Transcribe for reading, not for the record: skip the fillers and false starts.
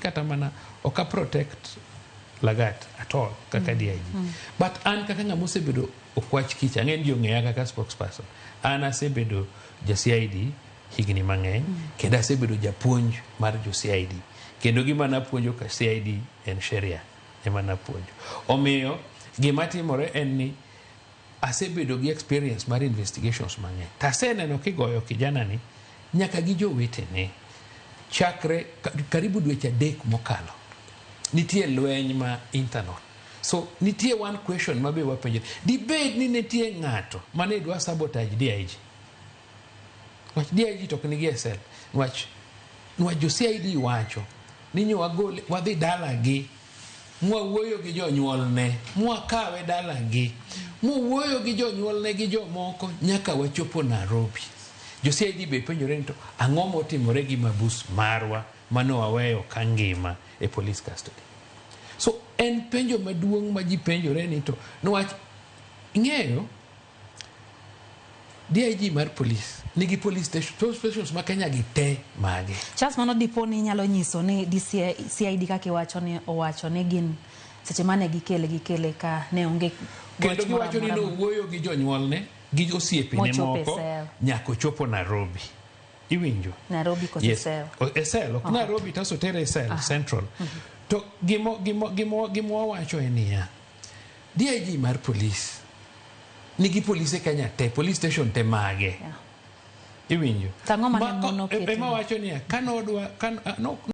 Kata mana ok a protect Lagat at all kaka DIG. But an kaka ng'ama osebedo okwach kich, ang'e ni ji ong'eya kaka spokesperson. An asebedo ja CID higni mang'eny kendo asebedo japuonj mar jo CID. Kendo gima napuonjo ka CID en sheria ema napuonjo. Omiyo gima timore en ni asebedo gi experience mar investigations mang'eny. To aseneno kigoyo kijana ni nyaka gi jowetene chakre karibu dweche 3 mokalo. Nitie lweny ma internal. So nitie one question ma be wapenjo. Dibed ni nitie ng'ato mane dwa sabotage DIG? Wach DIG to ok nigi e cell. Nwach jo CID wacho ni nyo wagole wadhi dalagi mwawuoyo gi jonyuolne mwakawe dalagi mwawuoyo gi jonyuolne gi jomoko nyaka wachopo Nairobi. Jo CID be penjore ni to ang'o motimore gi mabus marwa mane waweyo ka ngima e police custody. So en penjo maduong' ma ji penjore ni to niwach ing'eyo DIG mar police nigi police station, police stations ma Kenya gi te mage. Charles, mano dipo ni inyalo nyiso ni DCI, CID kaka iwacho ni owacho ni gin seche mane gikele ka ne onge Kendo goch moro giwacho ni amora. nowuoyo gi jonyuolne gi osiepene Mochopo e moko cell. nyaka ochopo Nairobi. Iwinjo? Nairobi koso Yes. cell? E cell, ok Nairobi to otere e cell, Central. To gimo wawacho en niya, DIG mar police nigi polise Kenya te, police station te mage. Iwinjo? To ang'o mane mono keto? Ema wacho niya, kanodwa, kan, no,